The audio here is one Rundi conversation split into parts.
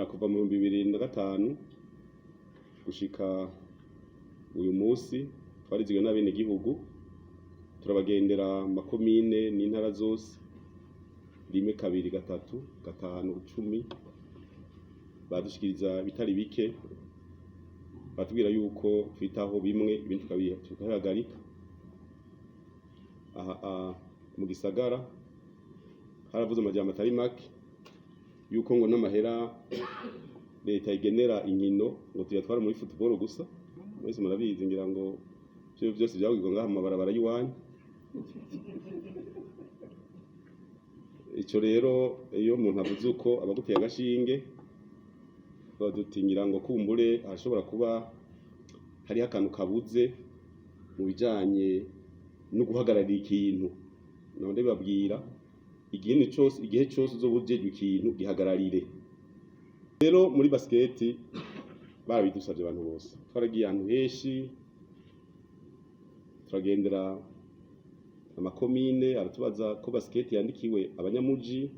Ngira kuva mu 2005 gushika uyu munsi twariziwe n'abenegihugu, turabagendera makomine n'intara zose, rimwe, kabiri, gatatu, gatanu, 10, badushikiriza bitari bike, batubwira yuko twitaho bimwe, ibindi tukabihagarika. Aha mu gisagara haravuze amajambo atari make yuko ngo n'amahera leta igenera inkino ngo tuyatwara muri football gusa. Mwese murabizi, ngira ngo ivyo vyose vyavugirwa ngaha mu mabarabara y'iwanyu. Ico rero iyo umuntu avuze uko aba aguteye agashinge, badutingira ngo kumbure hashobora kuba hariho akantu kabuze mu bijanye no guhagararira ikintu. None babwira igihe cose, igihe cose uzoba ujejwe ikintu, gihagararire. Rero muri basket barabidusavye abantu bose, twaragiye ahantu henshi, turagendera amakomine, aratubaza ko basket yandikiwe abanyamuji,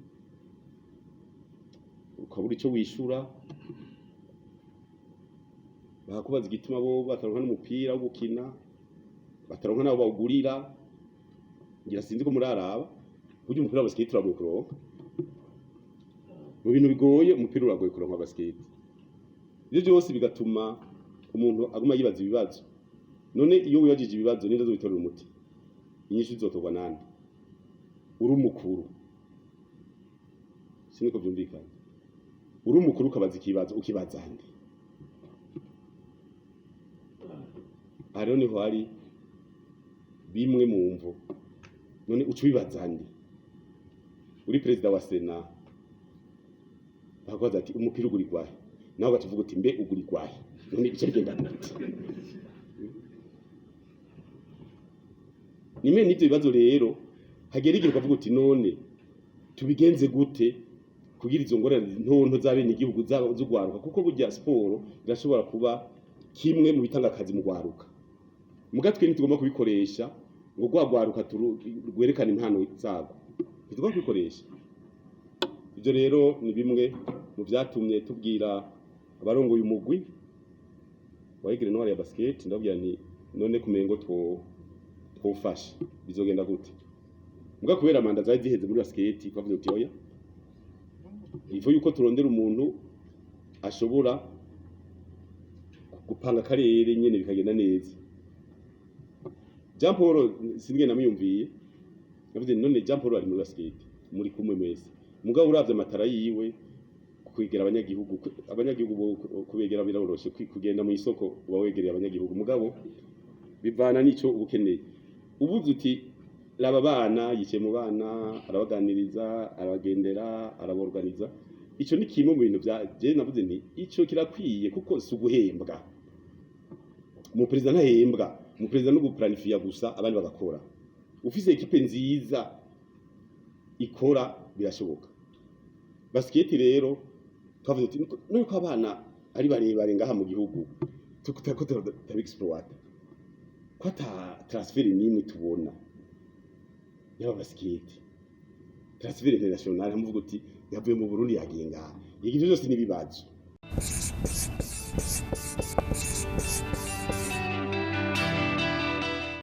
ukabura ico wishura, bakakubaza igituma bo bataronka n'umupira wo gukina, bataronka n'abo bawugurira. Ngira sinzi ko muraraba burya umupira wa basket uragoye kuronka. Mu bintu bigoye, umupira uragoye kuronka wa basket. Ivyo vyose bigatuma umuntu aguma yibaza ibibazo. None iyo wibajije ibibazo, ninde azobitorera umuti? Inyishu izotorwa nande? Uri umukuru, siniko vyumvikana? Uri umukuru ukabaza ikibazo, ukibaza nde? Aha rero niho hari bimwe mu mvo. None uca ubibaza nde? Uri perezida wa sena, bakakubaza ati umupira ugurirwahe? Nawe ugaca uvuga uti mbe ugurirwahe? None bica bigenda gute? Nimwe n'ivyo bibazo rero hagera igihe ukavuga uti none tubigenze gute kugira izo ngorane ntonto z'abenegihugu z'ugwaruka, kuko burya siporo irashobora kuba kimwe mu bitanga akazi mu gwaruka. Muga twe ntitugomba kubikoresha ngo rwa gwaruka rwerekane impano zarwo, ntitugomba kubikoresha. Ivyo rero ni bimwe mu vyatumye tubwira abarongoye umugwi wa Aigle Noir ya basket, ndababwira nti none kumengo twofasha bizogenda gute? Muga kubera manda zari ziheze muri basket, twavuze uti oya, ifu yuko turondera umuntu ashobora gupanga akarere nyene bikagenda neza. Jean Paul sinigeze namwiyumviye, navuze none Jean Paul ari muri basket muri kumwe mwese, mugabo uravye amatara yiwe kwegera abanyagihugu, abanyagihugu kubegera biroroshe, kugenda mu isoko uba wegereye abanyagihugu, mugabo bivana n'ico uba ukeneye. Ubuze uti raba abana, yicaye mu bana, arabaganiriza, arabagendera, araborganiza. Ico ni kimwe mu bintu vya je navuze nti ico kirakwiye, kuko si uguhembwa. Umuperezida ntahembwa, umuperezida no guplanifiya gusa, abandi bagakora. Ufise ekipe nziza ikora birashoboka. Basket rero twavuze uti nuko abana ari barebare ngaha mu gihugu, tuko tutabi-exploita, ko ata transfert n'imwe tubona y'aba basket, transfert international, hamuvuga uti yavuye mu Burundi yagiye ngaha. Ivyo byose ni ibibazo.